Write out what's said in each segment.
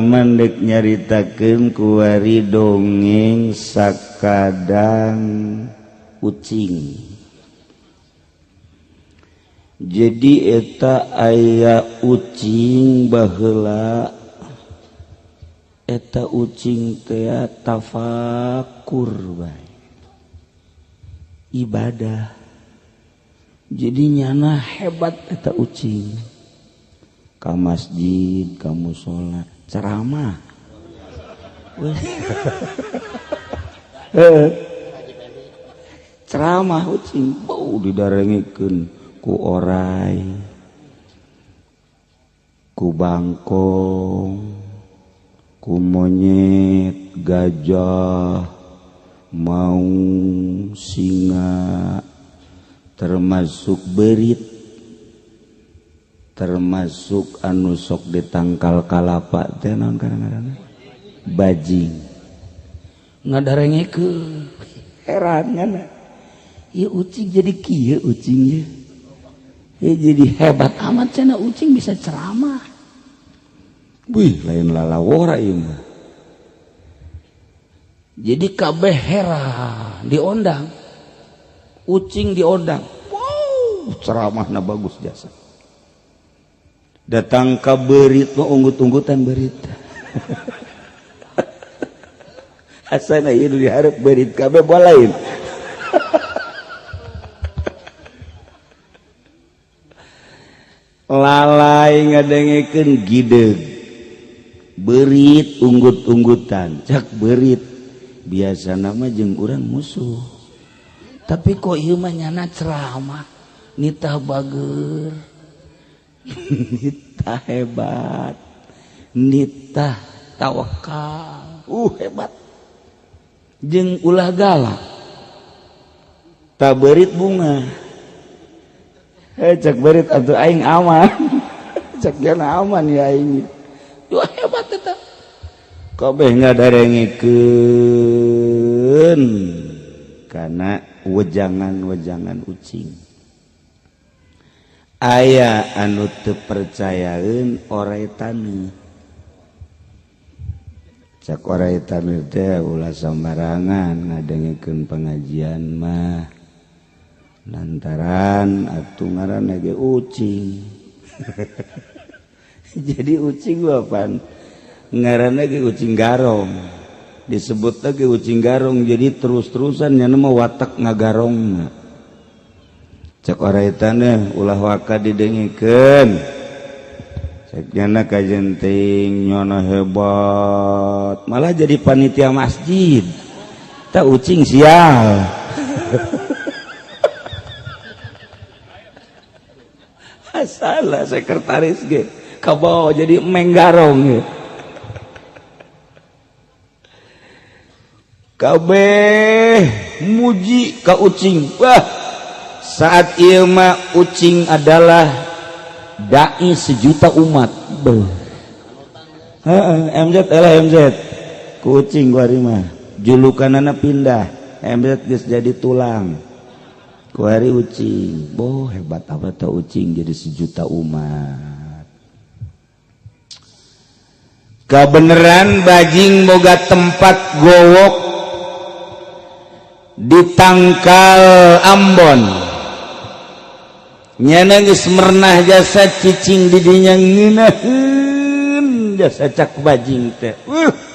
Kula mah dek nyaritakeun kuari dongeng sakadang ucing. Jadi eta aya ucing baheula, eta ucing teh tafakur bae, ibadah. Jadi nyana hebat eta ucing, ka masjid, ka musola, ceramah. Ceramah ucing bau didarengikeun ku orai, ku bangkong, ku monyet, gajah, maung, singa, termasuk berit, termasuk anu sok ditangkal kalapa teh naon kadang-kadang, bajing, ngadarengikeun. Heran ngana ieu ucing jadi kieu ucing ye. Ya, jadi hebat amat cenah ucing bisa ceramah. Wih, lain lalawora ieu mah. Jadi kabeh heran, diondang. Ucing diondang. Wow, ceramahna bagus jasa. Datang ka beurit mah unggut-unggutan beurit. Asana ieu dihareup beurit kabeh boa lain. Lalai ngadengekeun gideg, beurit unggut-unggutan. Cak beurit biasa nama jeung urang musuh, tapi kok ieu mah nyana ceramah, nitah bager, nitah hebat, nitah tawakal, hebat, jeung ulah galak. Ta beurit bunga. Cek berit atuh aing aman. Cek jana aman ya aing. Wah, hebat eta. Kabeh ngadarengikeun kana wejangan-wejangan ucing. Aya anu teu percayaeun orai taneuh. Cek orai taneuh teh ulah sambarangan ngadengekeun pengajian mah. Lantaran atuh ngaranna ge ucing. Jadi ucing apaan? Ngaranna ge ucing garong. Disebut lagi ucing garong, jadi terus-terusan nya mah watak ngagarongna. Cek orai taneuh ulah waka didengikeun. Cek nyana kajenting nyona hebat, malah jadi panitia masjid. Ta ucing sial. Salah sekretaris ge kabawa jadi menggarong ge. Kabeh muji ka ucing. Wah, saat ieu mah ucing adalah dai sejuta umat. Beuh. Heeh, MZ elah MZ. Ku ucing kuari mah julukanana pindah. MZ geus jadi tulang. Kuari ucing, boh hebat apa tau ucing jadi sejuta umat. Kebeneran bajing boga tempat gowok di tangkal Ambon. Nyana geus mernah jasa cicing di dinya ngeunaheun jasa cak bajing teh.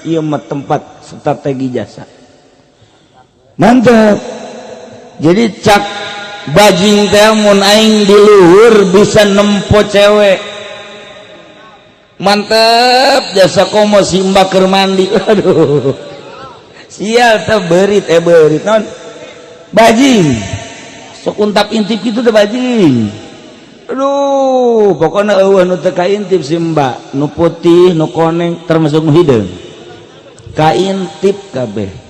Ieu mah tempat strategi jasa. Mantap. Jadi cak bajing teh mun aing di luhur bisa nempo cewek. Mantep jasa komo si mbak keur mandi. Aduh. Sial teh beurit beurit naon? Bajing. Sok untap intip kitu teh bajing. Aduh, pokona eueuh nu teu kaintip si mbak, nu putih, nu koneng termasuk nu hideung. Kaintip kabeh.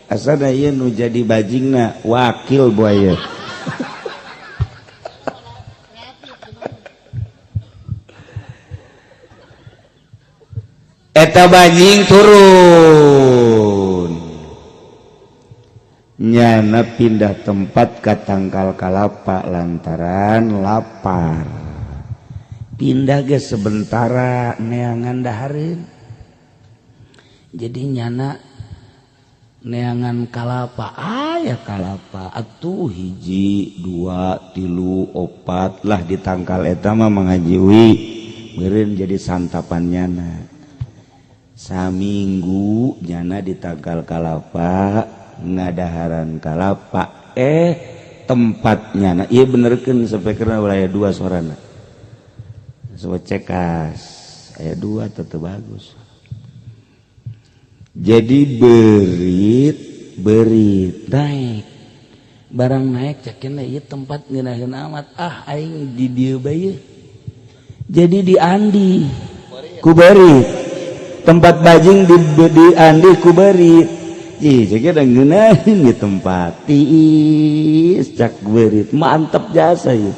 Asana ieu nu jadi bajingna wakil buaya. Eta bajing turun. Nyana pindah tempat ka tangkal kalapa lantaran lapar. Pindah ge sebentara neangan dahareun. Jadi nyana neangan kalapa, aya kalapa atuh, hiji, dua, tilu, opat lah di tangkal eta mah. Mengajiwi meureun jadi santapan nyana saminggu. Nyana di tangkal kalapa ngadaharan kalapa. Eh, tempat nyana iya benerkeun sampai karena wilayah dua sorana. Sobat cekas aya dua tetep bagus. Jadi beurit beurit naik, barang naik cekin, ieu tempat ngeunaheun amat, ah, aing di dieu bae. Jadi diandi ku beurit tempat bajing, di diandi ku beurit. Ih, cek ngeunaheun di tempat tiis, cak beurit, mantep jasa ieu.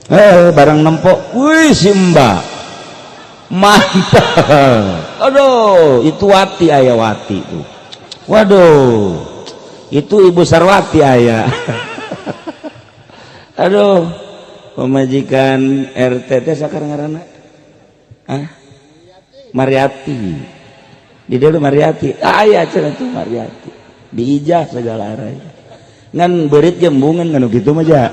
Eh, barang nempok, wih, simba mantap. Aduh, itu Wati, aya Wati tuh. Waduh, itu Ibu Sarwati aya. Aduh, pemajikan RT teh sakarang ngaranna, ah, Mariati di dieu. Mariati aya cenah tuh, Mariati diijah segala arah ngan beurit jembungan ngan kitu mah ja.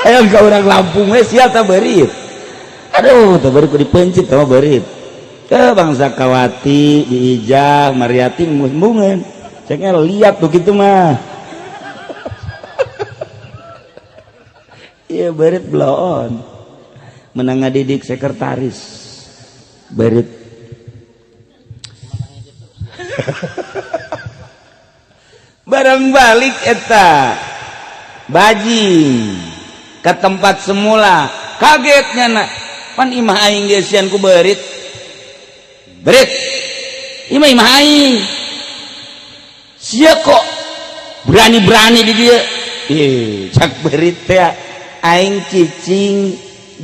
Hayang ka urang Lampung we sia ta beurit. Aduh, teh beurit ku dipencit sama beurit ke bangsa Kawati diijah Mariati embungan. Ceknya lihat tuh gitu mah. Iya, beurit bloon menang ngadidik sekretaris beurit. Barang balik eta bajing ke tempat semula, kagetnya nak, pan imah aing geus ku beurit. Beurit, imah imah aing, sia kok berani-berani di dieu? Ih, cak beurit teh, aing cicing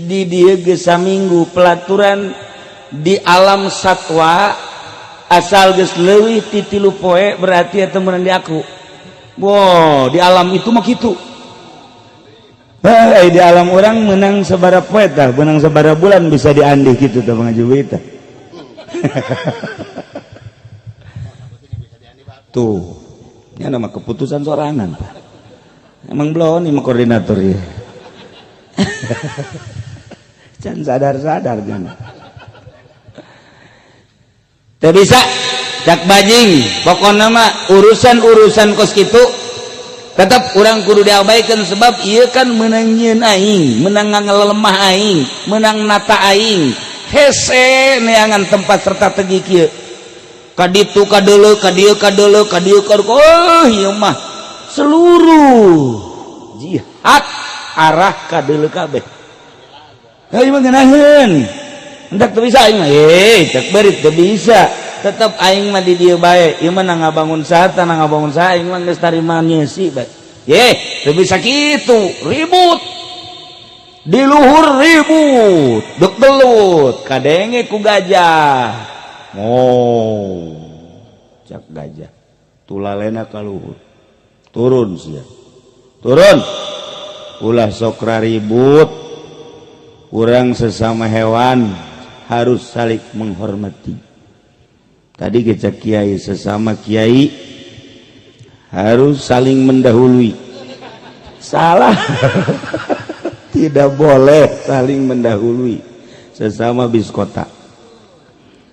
di dieu geus saminggu. Pelaturan di alam satwa, asal geus leuwih ti 3 poe berarti eta meunang di aku. Wow, di alam itu mah kitu. Hei, di alam orang menang sabara poe tah, menang sabara bulan bisa diandih gitu tah, Bang Haji tah. Tuh, ini nama keputusan sorangan, Pak. Emang belum nih koordinator ya. Can sadar-sadar jangan. Teu bisa cak bajing, pokoknya mah urusan-urusan kos kitu tetap urang kudu diabaikan, sebab ieu kan menang nyieun aing, menang ngalemah aing, menang nata aing. Hese neangan tempat strategi kieu, kaditu kadeuleu, ka dieu kadeuleu, ka dieu ka, oh, ieu mah seluruh jihad arah kadeuleu kabeh. Heuh, mah ngeunaheun hendak teu bisa aing mah. Eh, cek beurit, teu bisa, tetep aing mah di dieu bae. Ieu mah ngabangun saha, tanah ngabangun saha, aing mah geus tarima nyeusi bae. Ye, teu bisa kitu, ribut di luhur, ribut dek belut, kadenge ku gajah. Oh, cak gajah, tulalena ka luhur, turun sia, turun, ulah sok ribut. Urang sesama hewan harus saling menghormati. Tadi kita kiai sesama kiai harus saling mendahului. Salah, tidak boleh saling mendahului sesama bis kota.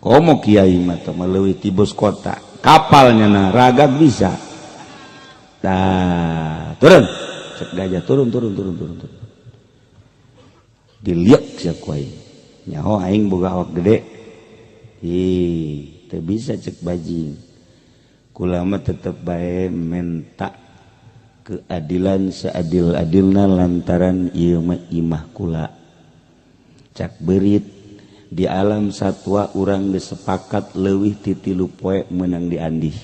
Komo kiai mata melalui tibus kota kapalnya, nah, ragag bisa. Nah, turun cek gajah, turun, turun, turun, turun, turun. Dilihat siap ku aing, nyaho aing boga awak gede. Ih, teu bisa cek bajing, kula mah tetep bae menta keadilan seadil-adilna lantaran ieu mah imah kula. Cak beurit, di alam satwa urang geus sepakat leuwih ti 3 poe meunang diandih.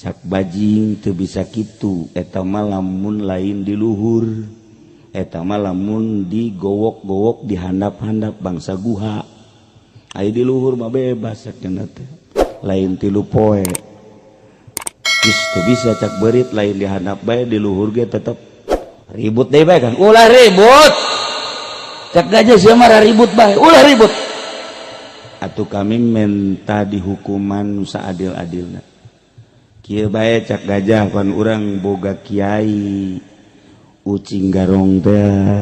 Cak bajing, teu bisa kitu, eta mah lamun lain di luhur, eta mah lamun digowok-gowok, dihandap-handap bangsa guha. Aya di luhur mah bebas cenah teh, lain 3 poe. Geus teu bisa cak beurit, lain dihandap bae, di luhur ge tetep ribut deui bae kan. Ulah ribut cak gajah, sia mah ribut bae, ulah ribut. Atau kami minta dihukuman nu saadil-adilna. Kieu bae, cak gajah, pan urang boga kiai Ucing Garong teh,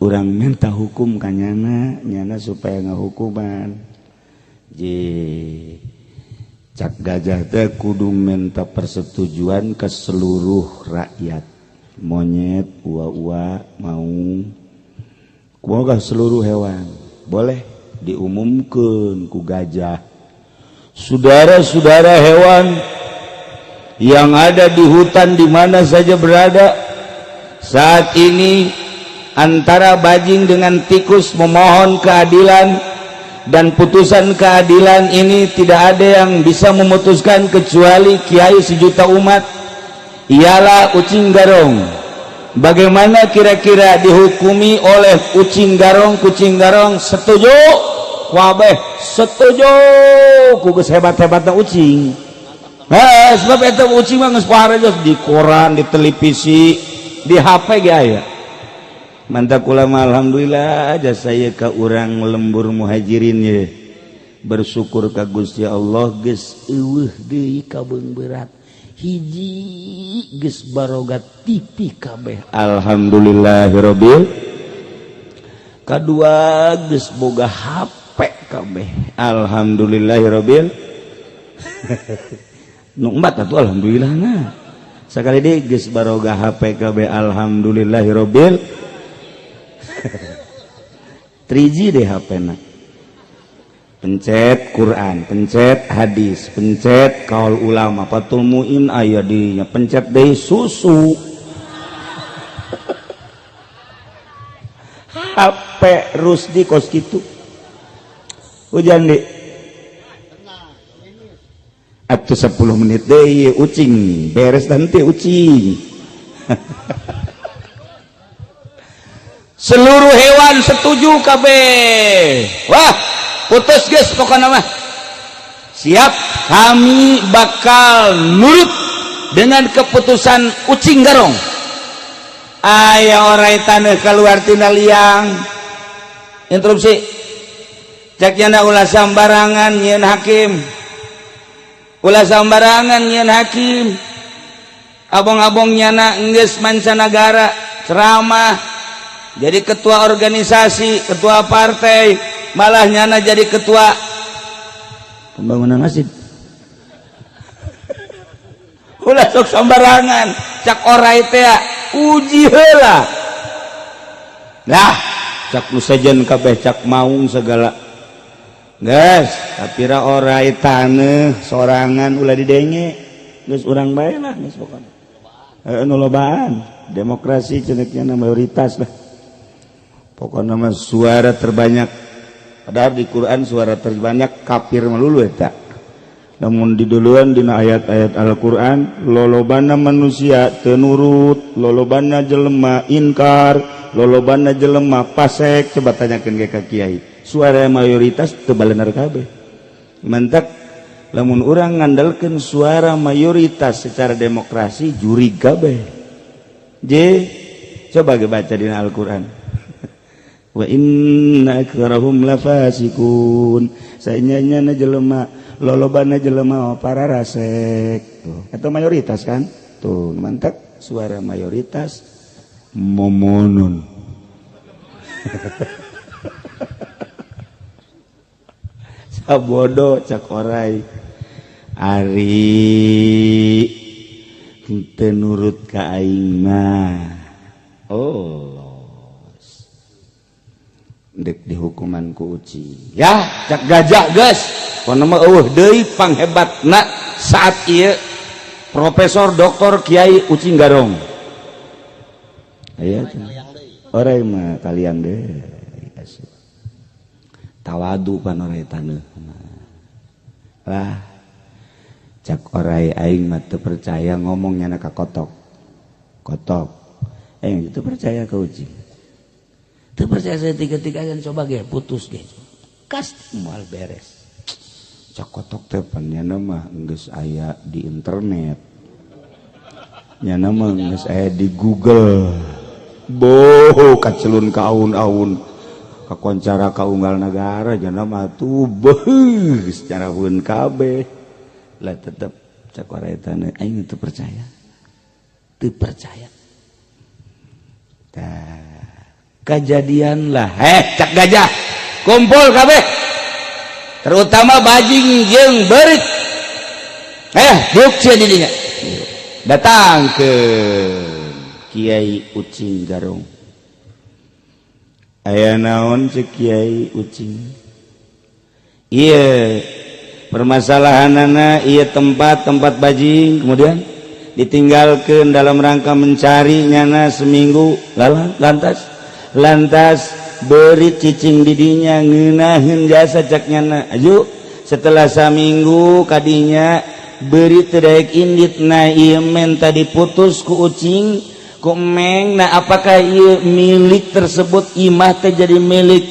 urang minta hukum ka nyana, nyana supaya ngahukuman. Je, cak gajah teh, kudu minta persetujuan ke seluruh rakyat, monyet, ua-ua, mau kumaha, seluruh hewan. Boleh, diumumkan ku gajah, "Saudara-saudara hewan yang ada di hutan, di mana saja berada, saat ini antara bajing dengan tikus memohon keadilan dan putusan keadilan ini tidak ada yang bisa memutuskan kecuali kiai sejuta umat, ialah Ucing Garong. Bagaimana kira-kira dihukumi oleh Ucing Garong, Kucing Garong? Setuju?" Wabeh setuju ku geus hebat-hebatna ucing. Eh, sebab eta ucing mah geus di koran, di televisi, di HP ge aya. Mantap ulama, alhamdulillah aja saya ke urang lembur Muhajirin ya bersyukur ka Gusti Allah, geus euweuh deui kabeungberat. Hiji, geus baroga TV kabeh, alhamdulillahirobbil. Kadua, geus boga HP kabeh, alhamdulillahirobbil. Nu empat atuh alhamdulillah. Nah, sekali deui, geus baroga HP kabeh, alhamdulillahirobbil. 3G deh HP na, pencet Quran, pencet hadis, pencet kaul ulama, Fathul Muin aya dinya, pencet deh susu. HP Rusdi kos gitu. Hujan di atau 10 menit deh ucing beres nanti ucing. Seluruh hewan setuju kabeh. Wah, putus guys, pokoknya mah siap, kami bakal nurut dengan keputusan Ucing Garong. Aya orai tanah keluar tina liang, interupsi. Cek nyana, "Ulah sambarangan nyieun hakim, ulah sambarangan nyieun hakim. Abong-abong nyana enggeus mancanagara ceramah, jadi ketua organisasi, ketua partai, malah nyana jadi ketua pembangunan masjid. Ulah sok sembarangan," cak orai teh, "uji heula lah." Cak nu sejen kabeh, cak maung segala, "Geus, tapi ra orai taneuh sorangan ulah didenge, geus urang bae lah, geus pokona." Heeh, nu lobaan demokrasi ceneknya mayoritas lah, pokoknya mah suara terbanyak. Padahal di Quran suara terbanyak kafir melulu eta. Namun di duluan dina ayat-ayat Al-Quran, lolobana manusia tenurut, lolobana jelema inkar, lolobana jelema pasek. Coba tanyakan ke kiai, suara mayoritas teu balenar kabeh. Mantak lamun urang ngandalkeun suara mayoritas secara demokrasi, jurig kabeh. J, coba ge baca dina Al-Quran, wa inna aktsarahum lafasiqun. Saenyanya jelema, lolobana jelema para rasek tuh, atau mayoritas kan tuh. Mantap, suara mayoritas momonun. Sabodo, cak orai, ari teu nurut ka aing mah, oh, dek dihukuman ku uci ya. Cak gajah, geus pokona mah euweuh deui panghebatna saat ieu Profesor Doktor Kiai Ucing Garong. Aya orai mah kalian deh tawadu pan orai taneuh lah. Cak orai, aing mah teu percaya ngomong nyana ka kotok kotok, aing teu percaya ka ucing, teu percaya. Saya tiga-tiga coba ge putus ge kas moal beres. Cak kotok teh, pan nyana mah geus aya di internet, nyana mah geus aya di Google, boh kacelun ka aun-aun. Kakoncara ka unggal nagara jana mah tuh, beuh, secara pun kabeh lah. Tetep cak etana, aing teu percaya, teu percaya. Tah, kejadian lah. Eh, cak gajah, kumpul kabeh, terutama bajing jeung berit. Eh, diuk sia di dinya. Datang ke Kiai Ucing Garong. Aya naon, cek Kiai Ucing? Iya, permasalahan iya, tempat tempat bajing kemudian ditinggalkan dalam rangka mencari nyana seminggu. Lalu lantas lantas beri cicing didinya ngeunaheun jasa, cak nyana. Aju setelah saminggu kadinya beri teu daek indit. Nah, ieu menta diputus ku ucing, ku emeng. Nah, apakah ieu milik tersebut, imah teh jadi milik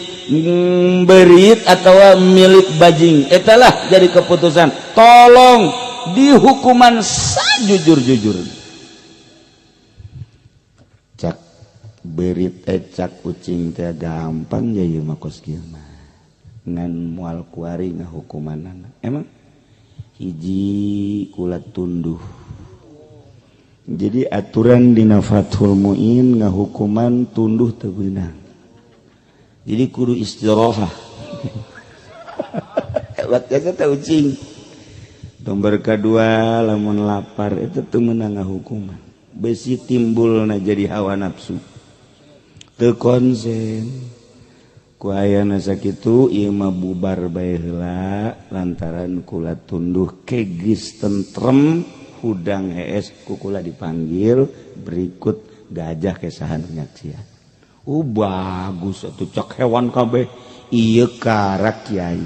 berit atau milik bajing? Etalah jadi keputusan, tolong dihukuman sajujur-jujur. Cak berit, eh, cak ucing teh, gampang ya ieu mah, kos kieu mah ngan moal kuari ngahukumanana. Emang hiji, kula tunduh. Jadi aturan dina Fathul Muin, ngahukuman tunduh teu beunang, jadi kudu istirahat. Hebat jasa teh ucing. Nomor kedua, lamun lapar itu teu meunang ngahukuman, besi timbul na jadi hawa nafsu, teu konsen. Ku ayana sakitu, ieu mah bubar bae heula lantaran kula tunduh. Ke geus tentrem, hudang hees, ku kula dipanggil berikut gajah kesahan nyaksian. Oh, bagus atuh, cak hewan kabeh, ieu karak kiai,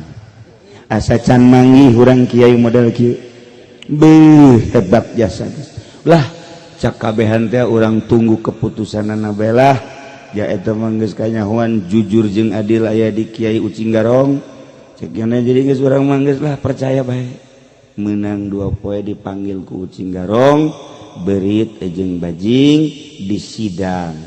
asa can manggih urang kiai model kieu. Beuh, hebat jasa lah, cak kabehan teh. Urang tunggu keputusanana bae lah. Ya, eta mah geus kanyahoan jujur jeung adil aya di Kiai Ucing Garong, cek. Jadi geus, urang mah geus lah, percaya bae. Menang 2 poe dipanggil ku Ucing Garong berit jeung bajing di sidang.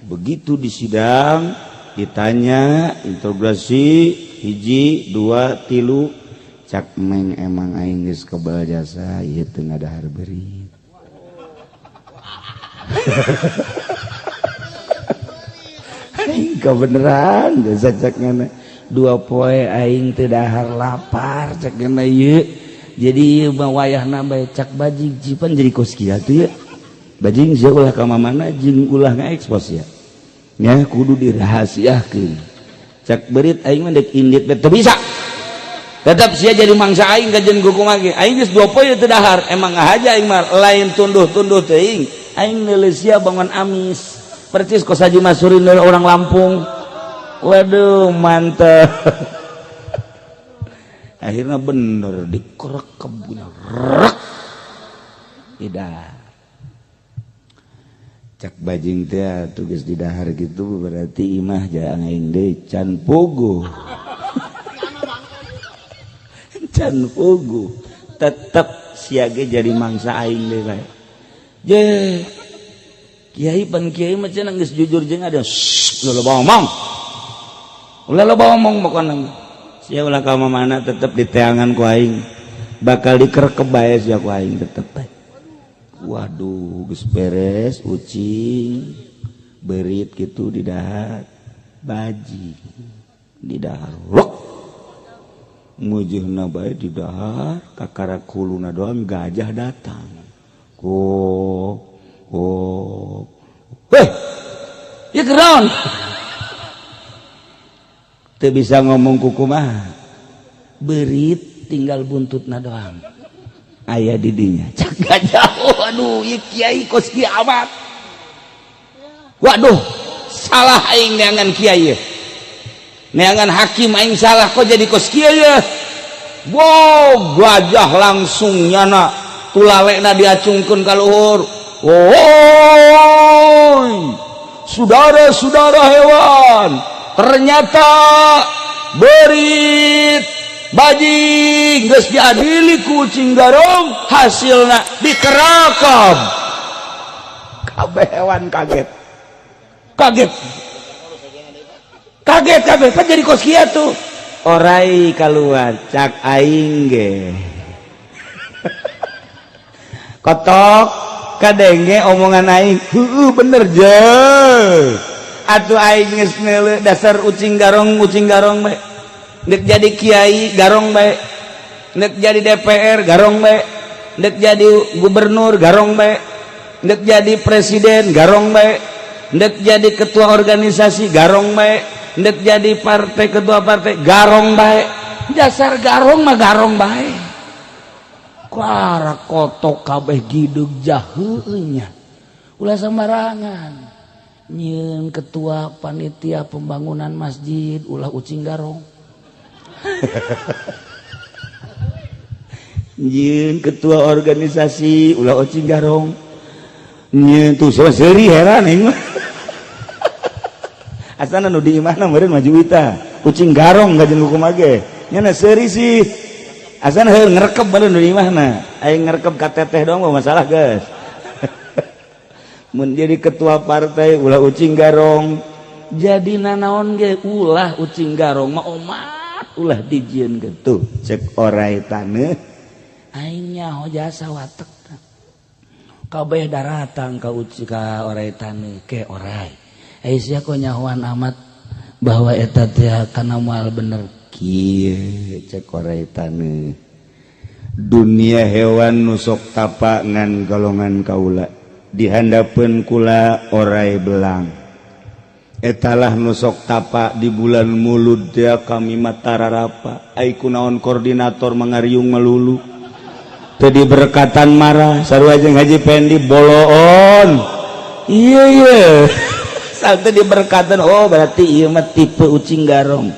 Begitu di sidang ditanya, interogasi hiji, dua, tilu, cak meng, emang aing geus kebal jasa, ieu teu ngadahar berit. Aing kebeneran jasa, cak ngana. 2 poe aing teu dahar, lapar, cak ngana ieu. Jadi ieu mah wayahna bae, cak bajing. Cipan jadi kos kieu tuh ya, bajing, sia ulah ka mana jeung ulah ngaekspos ya, nya kudu dirahasiakeun. Cak berit, aing mah dek indit teu bisa, tetap sia jadi mangsa aing. Kajen kumaha ge aing geus 2 poe teu dahar, emang ngahaja aing mah lain tunduh-tunduh teuing, aing neuleus sia bangun amis percis kos Haji Masurin dari orang Lampung. Waduh, mantep. Akhirnya bener dikerekep, rek tidak. Cak bajing teh, tugas di dahar gitu berarti imah jangan aing deui, can puguh, can puguh, tetep siage jadi mangsa aing deui bae. Je kiai, pan kiai mah cenah geus jujur jeung ada. Ulah loba ngomong, ulah loba ngomong, pokona sia ulah ka mana, tetep diteangan ku aing, bakal dikerekep bae sia ku aing, tetep bae. Waduh, geus beres ucing berit gitu di dahar, bajing di dahar, rok mujeuhna bae di dahar, kakara kuluna doang. Gajah datang ko oh, weh, ya keron teu bisa ngomong kukumaha. Berit tinggal buntutna doang aya di dinya. Cak gajah, waduh, ieu kiai kos kiamat. Waduh, salah aing neangan kiai, neangan hakim aing salah, kok jadi kos kieu ya. Wow, gajah langsung nyana tulalekna diacungkeun ka luhur. Woi, saudara-saudara hewan, ternyata berit, bajing geus diadili ku Ucing Garong, hasilna dikerakam. Kabeh hewan kaget, kaget. Kaget kabeh, pan jadi kos kieu tuh. Orai keluar, cak aing ge. Kotok kadenge omongan aing, heueuh, bener je. Atuh aing geus neuleuh dasar ucing garong, ucing garong bae. Nek jadi kiai garong bae. Nek jadi DPR garong bae. Nek jadi gubernur garong bae. Nek jadi presiden garong bae. Nek jadi ketua organisasi garong bae. Nek jadi partai, ketua partai garong bae. Dasar garong mah garong bae. Kuara kotok kabeh gidug jaheunya. Ulah sembarangan. Nyieun ketua panitia pembangunan masjid ulah ucing garong. Nyieun ketua organisasi ulah ucing garong. Nyieun tuh seuri heran aing mah. Asana nu di imahna meureun maju ita. Ucing garong kajen kumaha ge. Nya seuri sih. Asana heuh ngerekep meureun nu di imahna. Aing ngerekep ka teteh doang mah masalah geus. Mun jadi ketua partai ulah ucing garong. Jadi nanaon ge ulah ucing garong mah, omat ulah dijieun gitu. Cek orai taneuh aing nyaho jasa watek. Kabeh daratang ka uci ka orai taneuh ke orai. Eh, sia kok nyahoan amat bahwa eta teh kana moal bener kieu? Cek orai taneuh, dunia hewan nu sok tapa ngan golongan kaula. Dihandapeun kula orai belang, etalah nu sok tapa. Di bulan Mulud ya kami matararapa. Ai kunaon koordinator mangariung melulu teu diberkatan marah sarua jeung Haji Pendi boloon. Iya iya, sampai diberkatan, oh berarti ieu mah tipe ucing garong,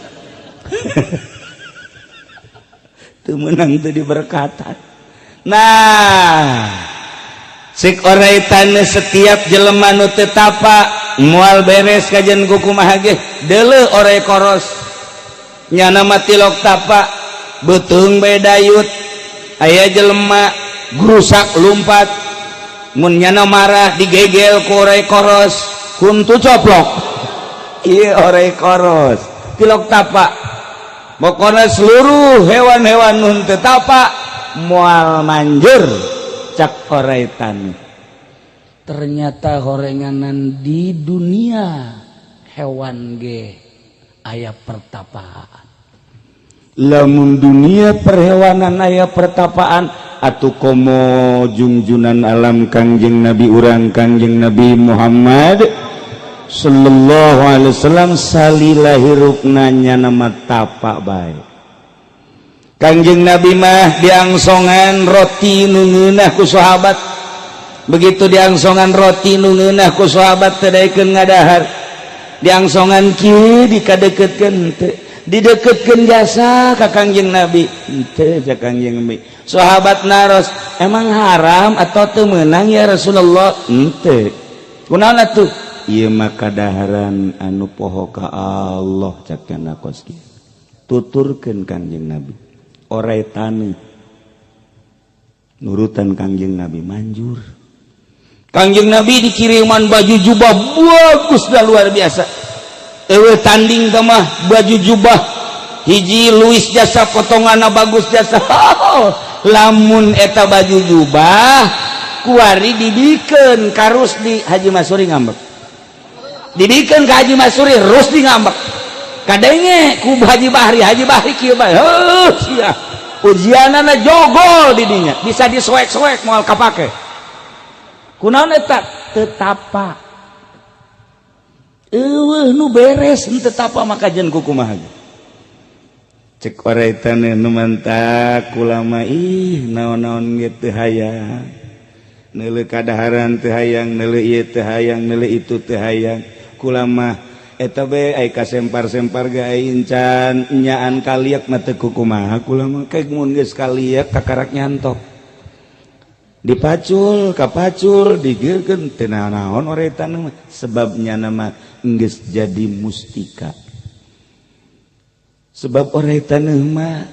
teu meunang teu diberkatan. Nah, sik orai taneuh, setiap jelema nu teu tapa moal beres kajian kumaha ge. Deuleu orai koros, nyana mah tilok tapa, beuteung bae dayut. Aya jelema grusak lumpat, mun nyana marah digegel ku orai koros, huntu coplok. Ieu orai koros tilok tapa. Pokoknya seluruh hewan-hewan nu teu tapa moal manjur, cak orai taneuh. Ternyata horenganan di dunia hewan ge aya pertapaan. Lamun dunia perhewanan aya pertapaan, atuh komo jungjunan alam Kangjeng Nabi urang, Kangjeng Nabi Muhammad sallallahu alaihi wasallam. Salila hirupna nyana mah tapa bae. Kangjeng Nabi mah diangsongan roti nu ngeunah ku sahabat. Begitu diangsongan roti nu ngeunah ku sahabat, teu daekeun ngadahar. Diangsongan kieu, dikadeukeutkeun teu, dideketkeun jasa ka Kangjeng Nabi henteu. Ka Kangjeng Nabi sahabat naros, "Emang haram atau teu meunang ya Rasulullah?" "Henteu." "Kunaon atuh?" "Ieu mah kadaharan anu poho ka Allah," cak kana kos kieu tuturkeun Kangjeng Nabi. Orai taneuh nurutan Kangjeng Nabi, manjur. Kangjeng Nabi dikiriman baju jubah bagus dah, luar biasa. Ewe tanding mah baju jubah hiji Louis jasa, potongan bagus jasa. Lamun eta baju jubah kuari dibikeun ka Rusdi, Haji Masuri ngambek. Dibikeun ka Haji Masuri, Rusdi ngambek. Kadenge ku Haji Bahri, Haji Bahri kieu bae, heuh sia, ujianana jogol di dinya, bisa disoek-soek moal kapake. Kunaon eta? Teu tapa. Eueuh nu beres henteu tapa maka jen kukumaha. Cek orai taneuh, nu mantak kulama ih naon-naon ge teu hayang, neuleuh kadaharan teu hayang, neuleuh ieu teu hayang, neuleuh itu teu hayang. Kulama eta be ai kasempar-sempar ge ai encan nyaan kaliak mah teu kukumaha. Kulama kayak mun geus kaliak kakarak nyantok, dipacul kapacul, digeurkeun teu naon orai taneuh mah, sebabnya nama geus jadi mustika. Sebab orai taneuh mah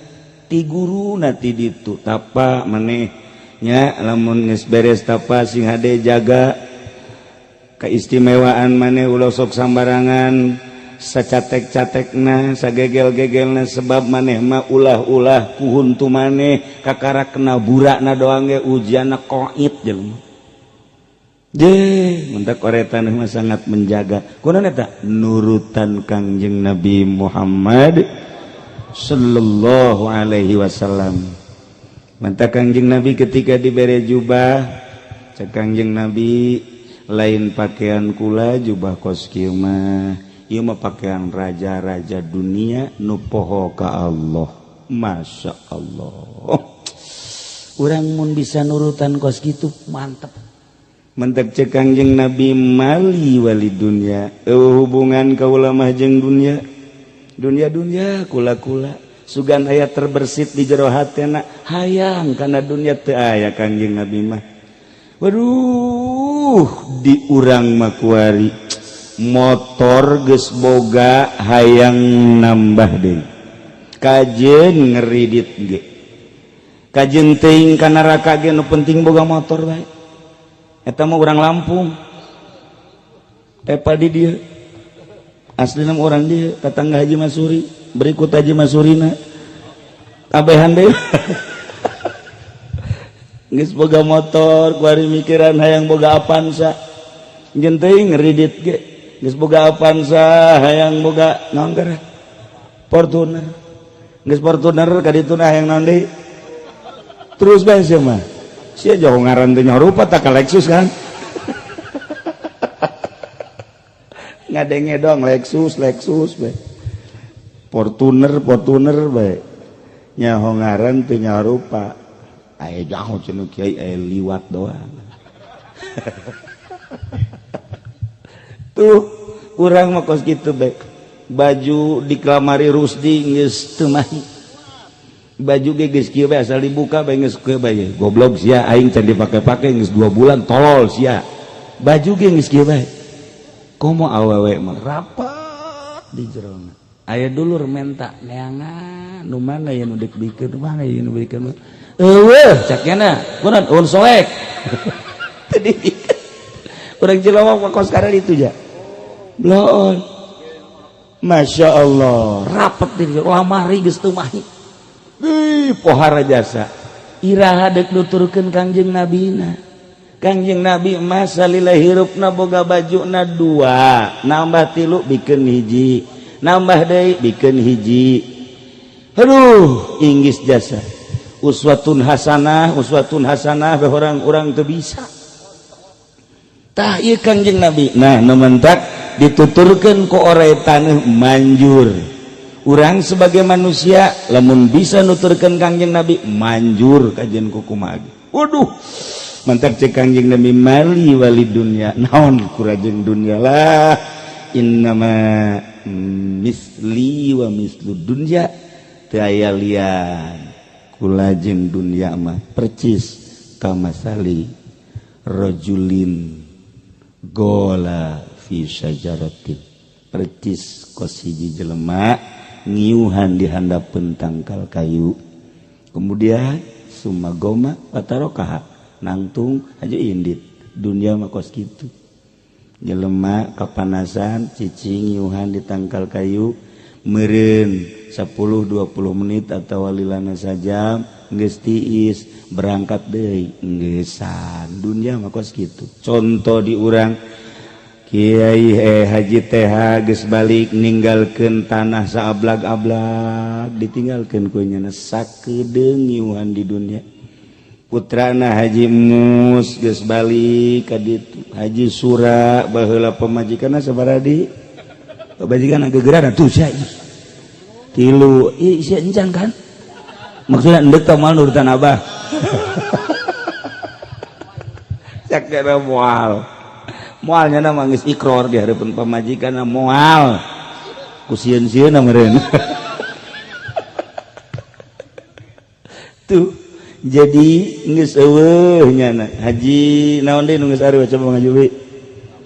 ti guruna ti ditu tapa maneh nya. Lamun geus beres tapa, sing hade jaga keistimewaan maneh, ulah sok sambarangan. Sacatek-catekna, sagegel-gegelna, sebab maneh mah ulah-ulah ku huntu maneh kakara kena burakna doang ge ujianna koit jelema. Je, mentak oretan mah sangat menjaga. Kunaon eta? Nurutan Kangjeng Nabi Muhammad sallallahu alaihi wasallam. Mantap Kangjeng Nabi ketika diberi jubah, cek Kangjeng Nabi, lain pakaian kula jubah kos kieu mah, ieu mah pakaian raja-raja dunia nu poho ka Allah. Masya Allah, urang mun bisa nurutan kos kitu mantep. Mentek cek Kangjeng Nabi, mali wali dunia, eueuh hubungan kaula mah jeung dunia. Dunia dunia, kula kula. Sugan aya terbersit di jero hatena hayang kana dunia, teu aya Kangjeng Nabi mah. Waduh, di urang mah kuari motor geus boga hayang nambah deui, kajeun ngeridit ge, kajeun teuing ka neraka ge, nu penting boga motor bae. Eta mah urang Lampung, tepa di dieu, aslina mah urang dieu, tetangga Haji Masuri. Berikut Haji Masurina kabehan deui. Geus boga motor kuari mikiran hayang boga Avanza, jeung teuing ngeridit ge. Geus boga Avanza hayang boga naon geura, Fortuner. Geus Fortuner ka dituna hayang naon deui, terus bae sia mah. Sia jauh ngaran teh nyarupa tak ka Lexus kan, ngadenge dong Lexus Lexus bae, Fortuner Fortuner bae, nyaho ngaran teu nyarupa. Aya jauh cenah kiai, aya liwat doang. Tuh urang mah kos kitu bae. Baju diklamari Rusdi geus teu mahi, baju ge geus kieu bae, asal dibuka bae geus kieu bae. Goblok sia, aing can dipake-pake geus 2 bulan, tolol sia. Baju ge geus kieu bae. Komo awewe mah rapat di jerona. Aya dulur menta neangan nu mana ya, nu deuk bikeun mana ya, nu bikeun eueuh cakna kunaon, eueun soek. Teu dibikeun. Urang Cilawang mah kos karena itu ja bloon. Masya Allah, rapet di lamari geus teu mahi. Ih, pohara jasa. Iraha deuk nuturkeun Kangjeng Nabina? Kangjeng Nabi masa lila hirupna boga bajuna dua, nambah tilu bikeun hiji, nambah deui bikeun hiji. Aduh, inggis jasa. Uswatun hasanah, uswatun hasanah bae orang-orang teu bisa. Tah ieu Kangjeng Nabi. Nah, nu mentak dituturkeun ku oray taneuh manjur. Urang sebagai manusia lamun bisa nuturkeun Kangjeng Nabi manjur kajian ku kumaha ge. Waduh, mantak cek Kangjeng Nabi, mali wali dunya, naon kurajeng dunya lah, innama misli wa mislu dunya, teu aya lian kula jeung dunya mah percis kamasali rajulin gola fi syajaratin, percis kos hiji jelema ngiuhan di handapeun tangkal kayu, kemudian sumagoma patarokaha, nangtung aja indit. Dunia mah kos kitu, jelema kapanasan cicing ngiuhan di tangkal kayu, meureun 10-20 menit atau lilana sajam geus tiis, berangkat deui, ngeusan. Dunia mah kos kitu. Contoh di urang Kiai Haji TH geus balik ninggalkeun tanah saablag-ablag, ditinggalkeun ku nyana sakedeung ngiuhan di dunia. Putrana Haji Mus geus balik ka ditu. Haji Sura baheula pamajikanna sabaraha di pamajikanna gegeran tuh sia tilu ih sia encan kan, maksudna endek tah moal nurutan abah. Cak kira moal moalnya nama geus ikror di hareupeun pamajikanna, moal ku sieun-sieunna meureun. Tuh jadi geus eueuh nyana. Haji naon deui nu geus areuh, coba ngajubi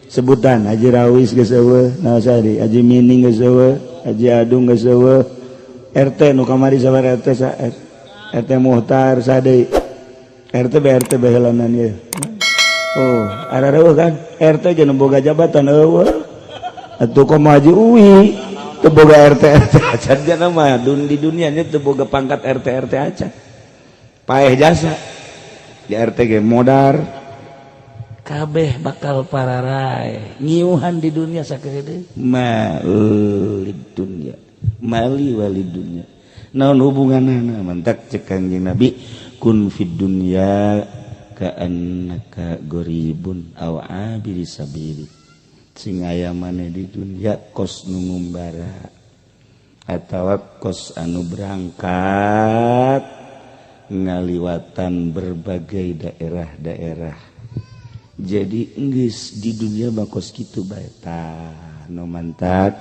sebutan. Haji Rawis geus eueuh, naon sadi, Haji Mining geus eueuh, Haji Adung geus eueuh, RT nu kamari sabar RT sa RT Muhtar sade RT BRT baheulanan ieu. Oh, arareueuh kan RT ge nu boga jabatan eueuh. Atuh komo Haji Uwi. Teu boga RT RT acan jana mah dun di dunianya teu boga pangkat RT RT acan. Paeh jasa di RT ge modar. Kabeh bakal pararai ngiuhan di dunia sakedeung malid dunya mali walid dunya. Naon hubunganna? Mantak cek Kanjeng Nabi, kun fid dunya ka'annaka gharibun aw abiri sabili. Sing aya maneh di dunia kos nu ngumbara atawa kos anu berangkat ngaliwatan berbagai daerah-daerah. Jadi geus di dunia mah kos kitu bae. Tah nu mantak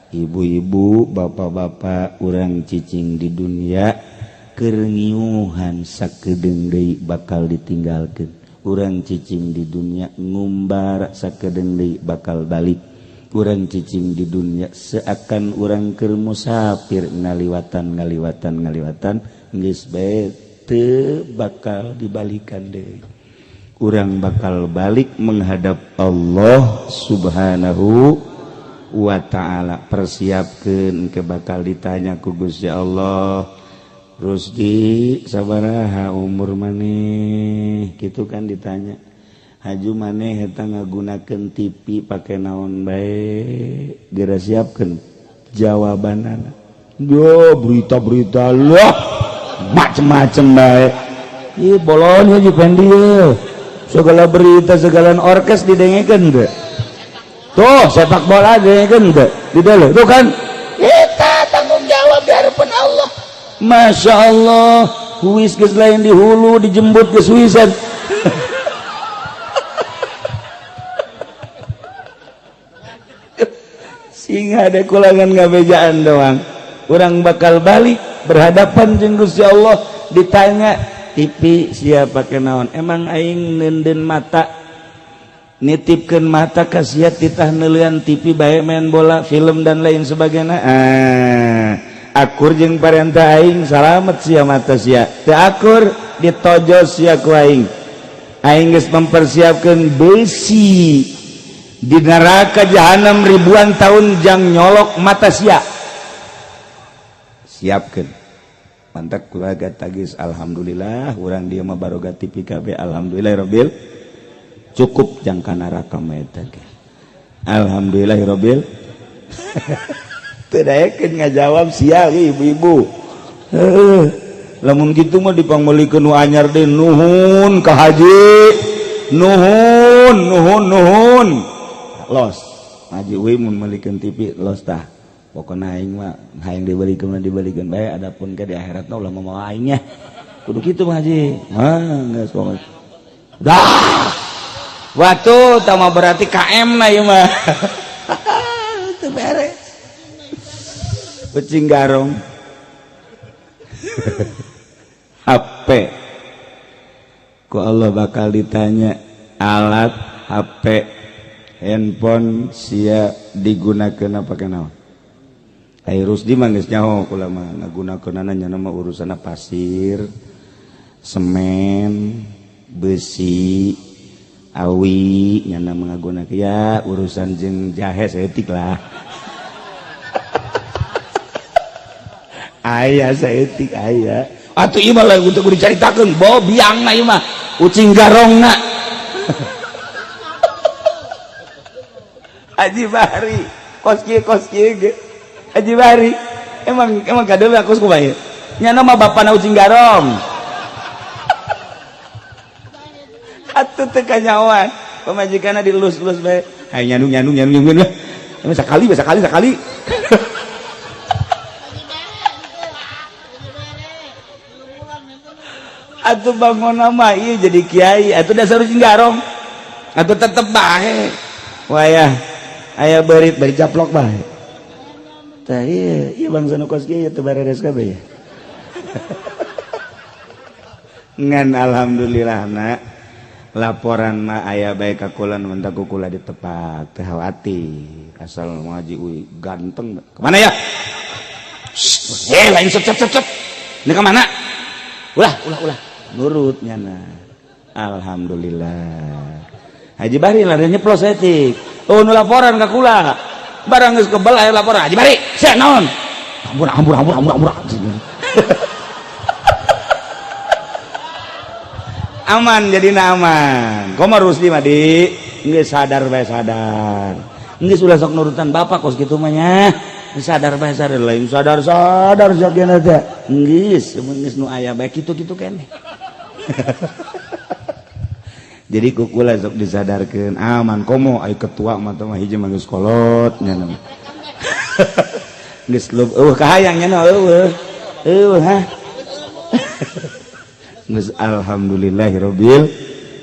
ibu-ibu, bapak-bapak, urang cicing di dunia keur ngiuhan sakedeung deui bakal ditinggalkeun. Urang cicing di dunia ngumbar sakedeung deui bakal balik. Urang cicing di dunia seakan urang keur musafir ngaliwatan ngaliwatan ngaliwatan geus bae teu bakal dibalikan deui. Urang bakal balik menghadap Allah Subhanahu wa ta'ala. Persiapkeun ke bakal ditanya ku Gusti Allah, Rusdi sabaraha umur maneh, gitu kan ditanya. Haju maneh eta ngagunakeun TV pake naon bae, geura siapkeun jawabanana. Yo berita-berita lah macem-macem bae. Ih bolon haji Fendi ye. Segala berita segala orkes didengekeun teu? Tuh sepak bola didengekeun teu? Di dalam tuh kan kita tanggung jawab di hadapan Allah. Masya Allah, huis geus lain di hulu dijembut geus huisan. Sing ada kulangan ngabejaan doang. Urang bakal balik berhadapan jeung Gusti Allah ditanya TV siapa kenaon. Emang aing neunden mata, nitipkeun mata ka sia titah neulean TV bae main bola, film dan lain sebagainya. Akur jeung parentah aing salamet sia mata sia. Teu akur ditojo sia ku aing. Aing geus mempersiapkeun besi di neraka jahanam ribuan tahun jang nyolok mata sia. Siapkeun. Mantap keluarga tagis alhamdulillah urang dia mah baroga TV KB alhamdulillahirabbil cukup jang ka neraka mah eta ge. Alhamdulillahirabbil. Teu daekeun ngajawab sia ibu-ibu. Heuh. Lamun kitu mah dipangmeulikeun nu anyar deui nuhun ka haji. Nuhun, nuhun, nuhun. Los. Haji euy mun meulikeun TV los tah. Pokona aing mah hayang dibelikeun mah dibelikeun bae adapun ke di akhirat mah ulah mamawa aing nya. Kudu kitu mah haji. Hah, geus pokona. Dah. Waktu tah mah berarti KM na ieu mah. Teu beres. Ucing garong. HP. Ku Allah bakal ditanya alat HP handphone sia digunakeun apa kenaon? Ai Rusdi mah geus nyaho kula mah ngagunakeunana nya mah urusanna pasir, semen, besi, awi nyana ngagunakeun ya urusan jeung jahe saeutik lah. Aya saeutik aya. Atuh ieu mah lain untuk dicaritakeun, bawa biangna ieu mah, ucing garongna. Haji Bahri, kos kieu ge. Haji Bahri, emang emang kadeuleu aku kumaha ieu? Nyana mah bapana ucing garong. Atuh teu kanyawan, pamajikanna dilus-lus bae. Hayang nyandung nyandung nyandung nyandung. Emang sekali sekali sekali. Atuh bangun nama iya jadi kiai, atuh dasar ucing garong. Atuh tetep bae. Wayah aya beurit bari caplok bae. Tah iya, iya bangsa nu kos kieu teu bareres kabeh ya. Ngan alhamdulillah na laporan mah aya bae ka kula nu mentak ku kula ditepak, teu khawatir. Asal ngaji uy ganteng. Kemana ya? Lain cep cep cep cep. Ini kemana? Ulah, ulah, ulah. Nurut nyana. Alhamdulillah. Haji Bahri lah nyeplos etik. Oh, nu laporan ka kula. Barang geus kebel aya laporan, "Haji Bari, sia naon?" "Ampun, ampun, ampun, ampun, ampun." Aman jadina aman. Komo Rusdi mah di geus sadar bae sadar. Geus ulah sok nurutan bapak kos kitu mah nya. Sadar bae sadar, lain sadar-sadar sakieu teh. Geus, geus nu aya bae kitu-kitu keneh. Jadi kukula sok disadarkeun aman. Komo ai ketua mah teh mah hiji mah geus kolot nya. Geus eueuh kahayang nya eueuh. Eueuh ha. Geus alhamdulillahirabbil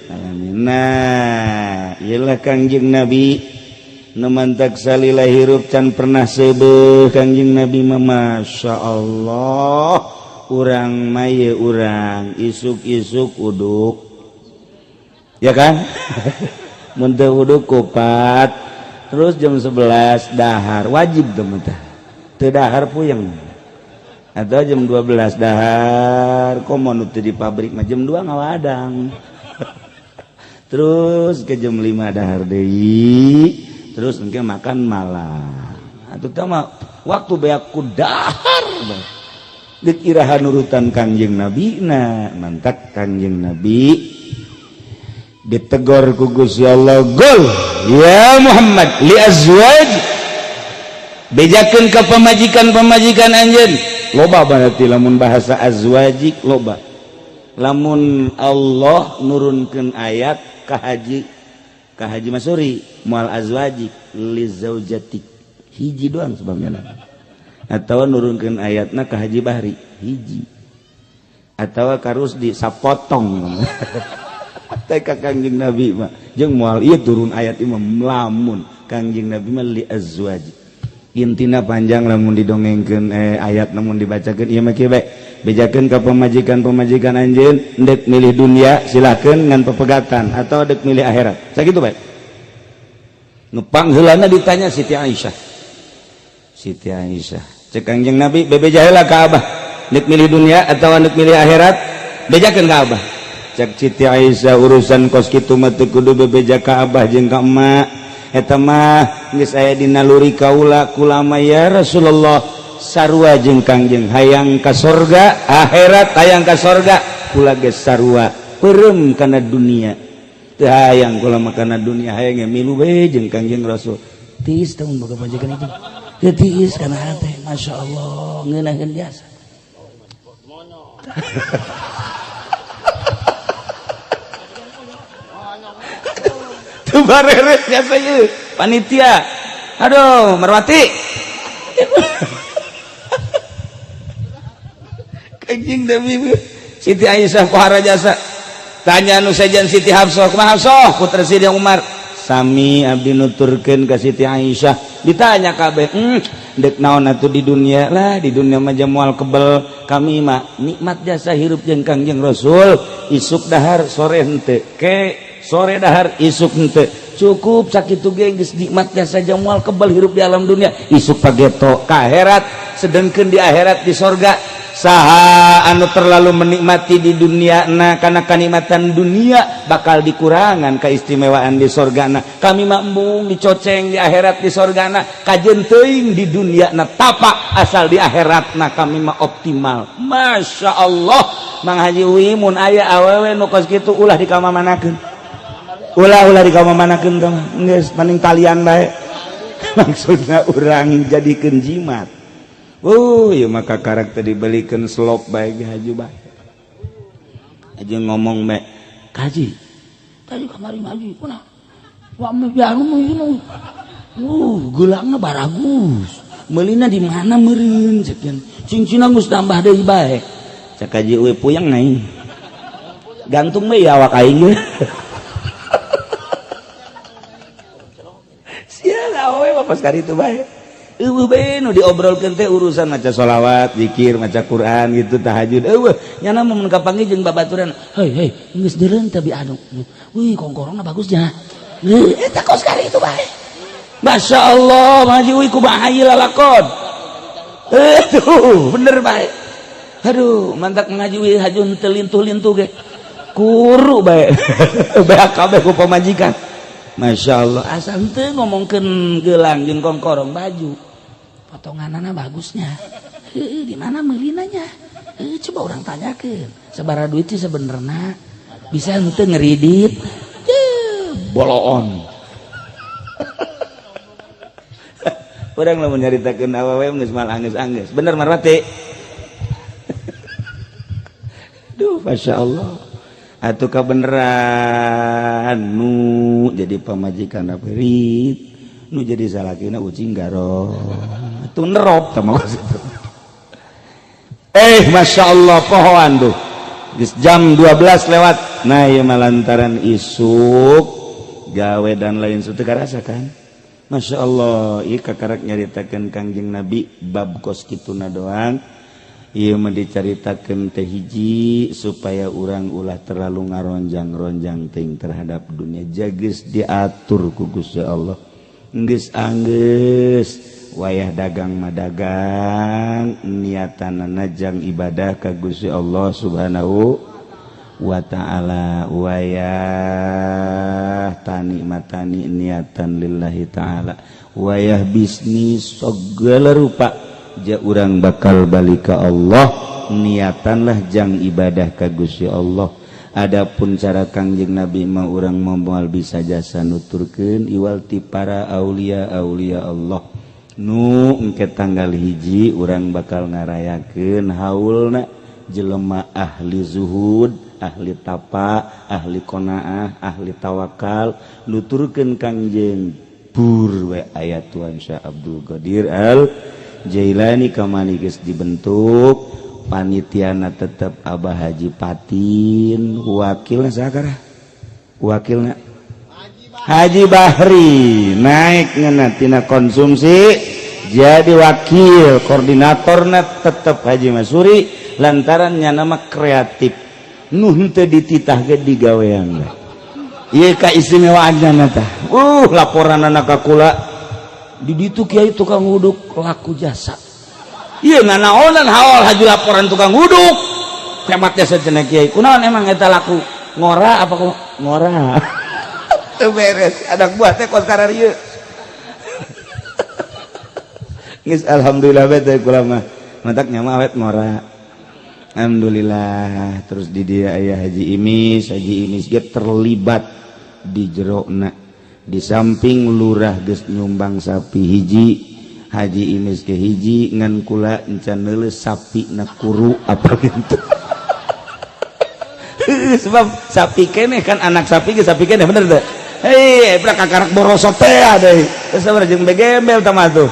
alamin. Nah, ieu lah Kangjeng Nabi nu mantak salila hirup can pernah seubeuh Kangjeng Nabi mah, Masya Allah. Urang mah ye urang isuk-isuk uduk, ya kan? Mun teu uduk kupat, terus jam 11 dahar, wajib tuh mah. Teu dahar puyeng. Atau jam 12 dahar, komo nu teu di pabrik mah jam 2 ngawadang. Terus ke jam 5 dahar deui, terus engke makan malam. Atuh tah mah waktu beak ku dahar bae. Deuk iraha nurutan Kangjeng Nabi na? Mantak Kangjeng Nabi ditegor ku Gusti Allah, "Qul ya Muhammad li azwaj," bejakeun ka pamajikan-pamajikan anjeun. Loba berarti lamun bahasa azwajik loba. Lamun Allah nurunkeun ayat ka Haji Masuri moal azwajik, li zaujatik, hiji doang sebabnya. Atau nurunkeun ayatna ka Haji Bahri hiji, atau ka Rusdi sapotong. Teh ka Kangjeng Nabi mah jeung moal ieu turun ayat ieu mah. Lamun Kangjeng Nabi mah li azwaj. Intina panjang lamun didongengkeun, ayat lamun dibacakeun. Ieu mah kieu bae, bejakeun ka pamajikan-pamajikan anjeun, ndek milih dunia silakeun ngan pepegatan, atau dek milih akhirat, sakitu bae. Nu pangheulana ditanya Siti Aisyah. Siti Aisyah, cek Kangjeng Nabi, "Bebeja heula ka Abah, ndek milih dunia atau ndek milih akhirat, bejakeun ka Abah." Cek Siti Aisyah, "Urusan kos kitu mah teu kudu bebeja ka Abah jeung ka emak, eta mah geus aya di naluri kaula. Kula mah, ya Rasulullah, sarua jeung Kangjeng, hayang ka sorga akhirat, hayang ka sorga. Kula geus sarua peureum kana dunia, teu hayang kula mah kana dunia, hayang milu we jeung Kangjeng Rasul." Tiis tahun boga pamajikan itu. Teu tiis kana hate, Masya Allah, ngeunaheun jasa. Teu bareres jasa ieu panitia. Aduh, Marwati. Kanjeng Nabi, Siti Aisyah pohara jasa. Tanya nu sejen Siti Hafsah, kumaha Hafsah putra Siti Umar? Sami abdi nuturkeun ka Siti Aisyah. Ditanya kabeh, dek naon atuh di dunia lah, di dunia mah moal kebel, kami mah nikmat jasa hirup jeung Kangjeng Rasul, isuk dahar sore henteu, ke sore dahar isuk henteu, cukup sakitu ge geus nikmat jasa, moal kebel hirup di alam dunia, isuk pageto ka akhirat. Sedengkeun di akhirat di sorga, saha anu terlalu menikmati di dunia na karena kanikmatan dunia bakal dikurangan keistimewaan di sorgana. Kami mah embung dicoceng di akhirat di sorgana, kajen teuing di dunia na tapak, asal di akhirat na kami mah optimal." Masya Allah, Mang Haji Uwi, mun aya awewe nu kos kitu ulah dikamamanakeun, ulah, ulah dikamamanakeun tah, geus paning talian bae. Maksudna urang jadikeun jimat. Oh, ya maka karakter dibelikan selop baik haji bae. Aja ngomong mek kaji. Tadi kamari ngaji, kuna. Wa me bianu ini. Geulangna baragus. Meulina di mana meureun sekian. Cincina geus tambah deui bae. Cak kaji we puyeng aing. Gantung we ya awak aing ge. Sia awe mah pas kali itu bae. Eueuh bae nu diobrolkeun teh urusan maca sholawat, zikir, maca Quran gitu, tahajud. Eueuh, nyana mun kapanggih jeung babaturan, "Hei, hei, geus deureun teh bi anu. Wih, kongkorongna bagusnya." Eta kos kali itu bae. Masya Allah, Haji Uwi kumaha ieu lalakon. Tuh, bener bae. Aduh, mantak ngaji Uwi hajun teu lintuh-lintuh ge. Kuru bae. Beak kabeh ku pamajikan. Masya Allah, asal teu ngomongkeun gelang jeung kongkorong baju potonganana bagusnya. Heuh, di mana meulinanya? Heuh, coba orang tanyakeun sabaraha duit sih sebenarnya, bisa henteu ngeridit boloon. Urang lamun nyaritakeun awewe geus mal anggeus-anggeus. Bener Marwati? Duh, Masya Allah. Atuh kabeneran nu jadi pamajikan perit, nu jadi salakina ucing garo. Atuh nerop tah mah. Masya Allah pohoan tuh. Geus jam 12 lewat. Nah, ieu mah lantaran isuk gawe dan lain teu karasa kan. Masya Allah, ieu kakarak nyaritakeun Kangjeng Nabi bab kos kituna doang. Ieu mah dicaritakeun teh hiji supaya urang ulah terlalu ngaronjang-ronjang ting terhadap dunia. Jageus diatur ku Gusti Allah. Geus anggeus wayah dagang mah dagang, niatanana jang ibadah ka Gusti Allah Subhanahu wa ta'ala, wayah tani matani niatan lillahi ta'ala, wayah bisnis segala rupa ja urang bakal balik ka Allah, niatanlah jang ibadah ka Gusti Allah. Adapun cara Kangjeng Nabi mah urang moal bisa jasa nuturkeun iwal ti para aulia aulia Allah. Nu engke tanggal 1 urang bakal ngarayakeun haulna jelema ahli zuhud, ahli tapa, ahli qanaah, ahli tawakal, nuturkeun Kangjeng bur we aya Tuan Syekh Abdul Qadir Al Jailani kamari geus dibentuk panitiana tetep Abah Haji Patin, wakilna saha? Wakilna Haji Bahri naik ngeuna tina konsumsi jadi wakil koordinatorna tetep Haji Masuri lantaran nya nama kreatif nu henteu dititah ge digawean we. Ieu kaistimewaanna tah. Laporan anak ka kula di ditu kiai tukang uduk laku jasa. Ieu nanaonan haol haji laporan tukang uduk. Hemat jasa cenah kiai. Kunaon emang eta laku? Ngora apa kumaha? Ngora. Teu beres anak buah teh kos kararieu. Geus alhamdulillah bae teh kula mah. Matak nya mah awet ngora. Alhamdulillah. Terus di dia ayah Haji Imis, Haji Imis ge terlibat di jerona. Di samping lurah geus nyumbang sapi hiji, Haji Imis ke hiji ngan kula encan neuleus sapi na kuru apa gitu. Sebab sapi keneh kan anak sapi ge sapi keneh bener teu? Hei, prak kakarak borosot teh deui. Geus sabar jeung begembel tah mah tuh.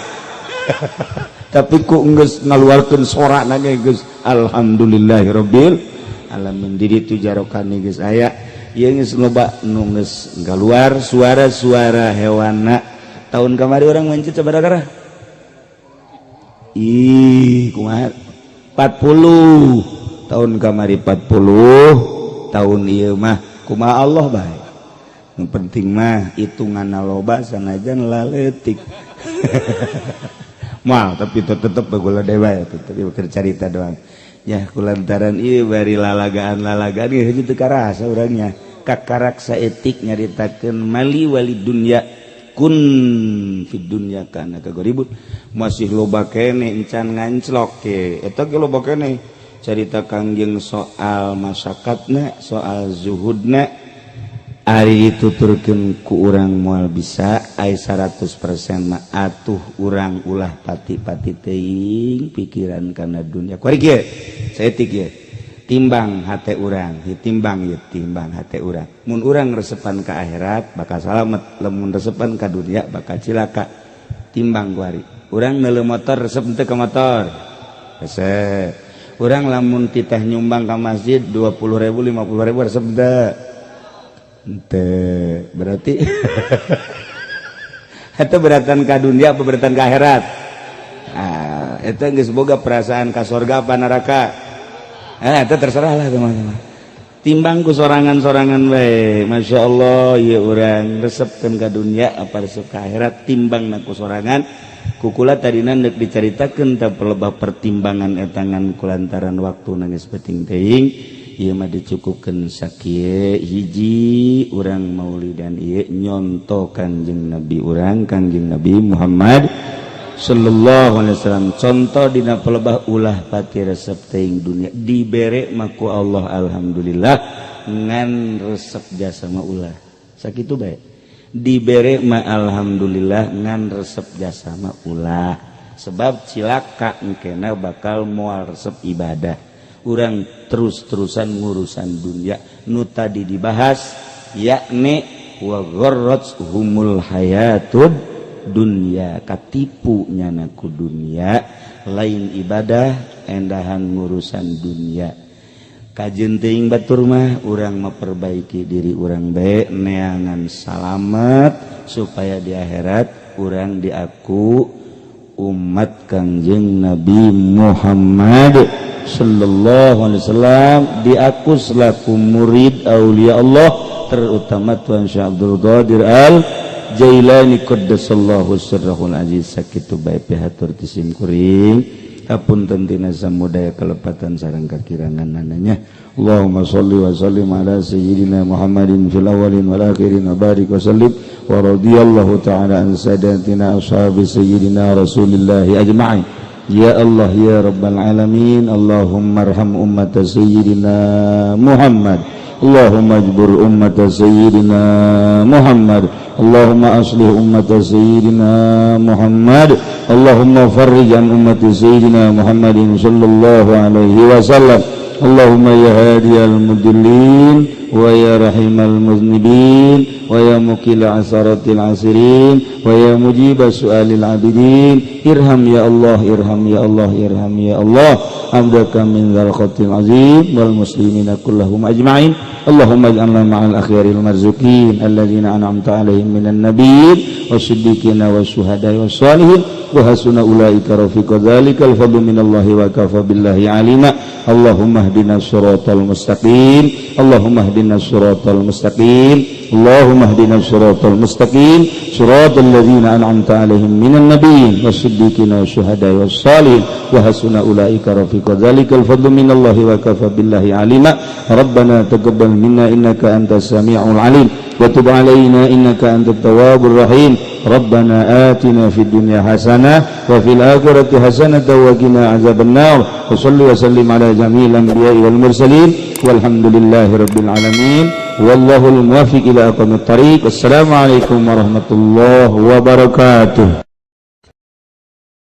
Tapi ku geus ngaluarkeun sorakna ge geus alhamdulillahirabbil alamin. Di ditu jarokane geus aya ieu geus loba nu geus ngaluar suara-suara hewanna. Tahun kamari urang mencit sabaraha? Ih, kumaha? 40. Tahun kamari 40, tahun ieu mah kumaha Allah bae. Nu penting mah hitunganna loba sanajan laletik. Mal tapi tetep gula dewa ya, tetep keur carita doang. Ya kulantaran ieu bari lalagaan-lalagaan ieu heuh teu karasa urangnya. Kakarak saetik nyaritakeun mali wali dunya kun fid dunya kana kagoribun. Masih loba keneh encan nganclok ke. Eta ge loba keneh carita Kangjeng soal masakatna, soal zuhudna. Ari dituturkeun ku urang moal bisa ai 100% mah atuh urang ulah pati-pati teuing pikiran kana dunya. Kuari kieu saeutik ieu. Timbang hate urang, timbang ieu timbang hate urang. Mun urang resepan ka akhirat bakal salamet, lamun resepan ka dunya bakal cilaka. Timbang kuari. Urang neuleuh motor resep henteu ka motor? Resep. Urang lamun titah nyumbang ka masjid 20.000 50.000 resep henteu? Ente berarti itu beratan ka dunia apa beratan ka akhirat? Ah, itu geus boga perasaan ka sorga apa neraka? Eh, itu terserah lah teman-teman. Timbang ku sorangan-sorangan bae. Masya Allah, ya urang resepkeun ka dunia apa resep ka akhirat timbang ku sorangan. Kukula tadina neuk dicaritakeun tah pelebah pertimbangan etangan kulantaran waktu nangis penting teuing. Ieu mah dicukupkeun sakieu hiji. Urang maulidan ieu nyonto Kangjeng Nabi urang, Kangjeng Nabi Muhammad sallallahu alaihi wasallam. Contoh dina pelebah, ulah pati resep teuing dunia. Dibere mah ku Allah, alhamdulillah, ngan resep jasa mah ulah. Sakitu bae. Dibere mah alhamdulillah, ngan resep jasa mah ulah, sebab cilaka engkena, bakal moal resep ibadah urang, terus-terusan ngurusan dunia nu tadi dibahas, yakni wa humul hayatud dunya. Katipu nyana ku dunia, lain ibadah, endahan ngurusan dunia. Kajeun teuing batur mah urang memperbaiki diri urang bae, neangan salamet supaya di akhirat urang diaku umat Kangjeng Nabi Muhammad sallallahu alaihi wasallam, diaku selaku murid aulia Allah, terutama Tuan Syekh Abdul Qadir Al Jailani qaddasallahu sirrahul aziz. Sakitu bae pihatur ti sim kuring. Hapunten tina samudaya kelepatan sareng kakirangan ananya. Allahumma salli wa sallim ala sayyidina Muhammadin fil awwalin wal akhirin wa barik wa sallim wa radiyallahu ta'ala an sadatina ashabi sayyidina Rasulillahi ajma'in. Ya Allah, ya Rabbal alamin, Allahumma arham ummat sayyidina Muhammad. Allahumma ajbur ummat sayyidina Muhammad. Allahumma aslih ummat sayyidina Muhammad. Allahumma farrij an ummat sayyidina Muhammadin sallallahu alaihi wasallam. Allahumma ya hadiyal mudillin wa ya rahimal muznibin wa ya mukila asaratil asirin wa ya mujiba su'alil abidin, irham ya Allah, irham ya Allah, irham ya Allah abdaka min dzal khatil azim wal muslimina kullahum ajma'in. Allahumma ij'alna ma'al akhyaril marzukin alladzina an'amta alaihim minan nabiyyin wasiddiqina wasyuhada'i wassalihin wa hasuna ulaika rafiqa. Dzalikal fadlu minallahi wa kafa billahi alima. Allahumma hdina siratal mustaqim. Allahumma hdina siratal mustaqim. Allahumma hdina siratal mustaqim, siratal ladzina an'amta alaihim minan nabiyyin wasiddiqina wasyuhada'i wassalihin wa hasuna ulaika rafiqa. Dzalikal fadlu minallahi wa kafa billahi alima. Rabbana taqabbal minna innaka antas samiul alim wa tub alaina innaka antat tawwabur rahim. Rabbana atina fid dunya hasanah wa fil akhirati hasanah wa qina azabannar. Wa salli wa sallim ala jami'il anbiya'i wal mursalin, walhamdulillahi rabbil alamin, wallahul muwaffiq ila aqwamit thariq. Assalamu alaikum warahmatullahi wabarakatuh.